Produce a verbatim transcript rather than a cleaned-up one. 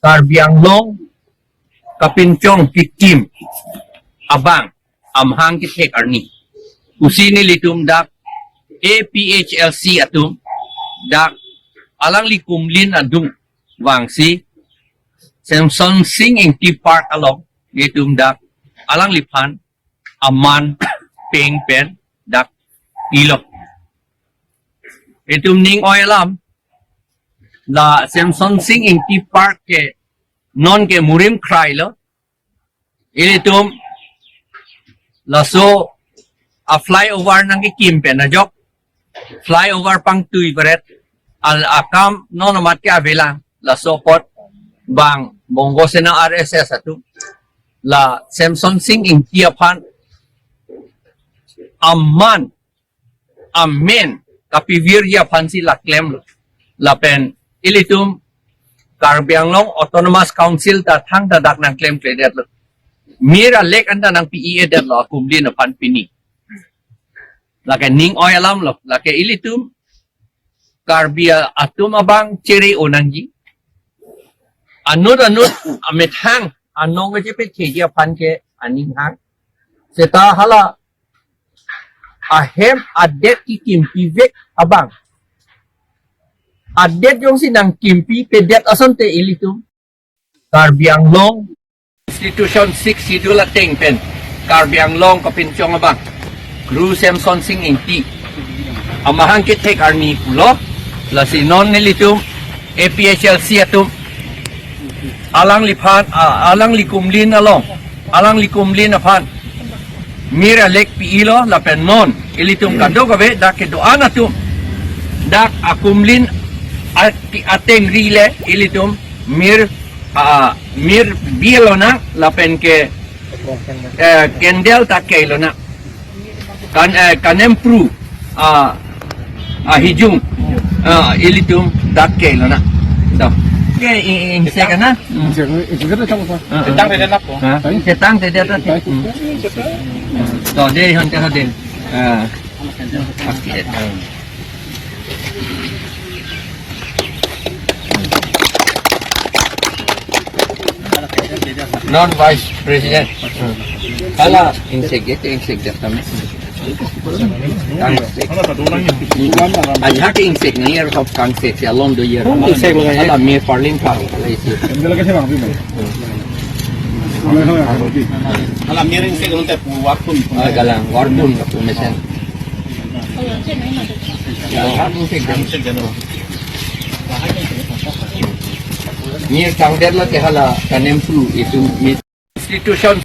Karbi Anglong kapinchong kekim abang amahang kethek arni pusi nelitum dak A P H L C atum dak alangli kumlin adung vangsi Semsonsing Ingti Park along nelitum dak alangliphan aman peng pen dak pilo. Itum ning oi alam, la Semsonsing Ingti Park ke non ke murim krailo. Ilitum laso a flyover nangkekim pen ajok, flyover pangtui beret, al akam non amat ke avelang, laso apot bang Bongo Sena R S S atum la Semsonsing Ingti aphan aman amen kapivirji aphansi la klemlo. Lapen ilitum Karbi Anglong Autonomous Council ta thangta dak nangklemkledetlo. Mir alek anta nangpi-i-edetlo akumlin aphan pini. Lake ning oi alamlo. Lake ilitum Karbi atum abang chere-o nangji. Anut anut amethang anong kechepetheji aphan ke aning hang. Seta hala ahem adet kekimpivek abang, adet jongsi nangkimpipedet asonte ilitum Karbi Anglong Constitution Sixth Schedule ateng pen Karbi Anglong kapinchong abang Guru Semsonsing Ingti amahang kethek arni pulo. Lasi non nelitum A P H L C atum alangliphan, a, alangli kumlin along, alangli kumlin aphan mir alek pi-ilo. Lapen non ilitum kadokave dak kedo-an atum dak akumlin a-, atengri le ilitum mir, a, mir bi lonang lapen ke, eh, candle ta ke lonang. Kan, eh, kanempru, ah, ahijung, ah, ilitum dak ke lonang. To. Ke i-, i-, ingsek na? Hmm. Ingsek, ingsek na tang apa? Ah, ah. Chetangtedet na po. Ha? Chetangtedet na. Hmm. To, dei hon te ho dei. Ah. Okay. Non Vice President. Hala ingsek, ingsek jat kami. Ingsek. Ajak ingsek na year of kangsek ya lon do year. Ingsek lo ya. Hala mir parling par. Hala isi. Hala mir ingsek lo te pu warpun. Ah, galang warpun mesen. Mir kangder lo ke hala kanempru itum mir. Constitution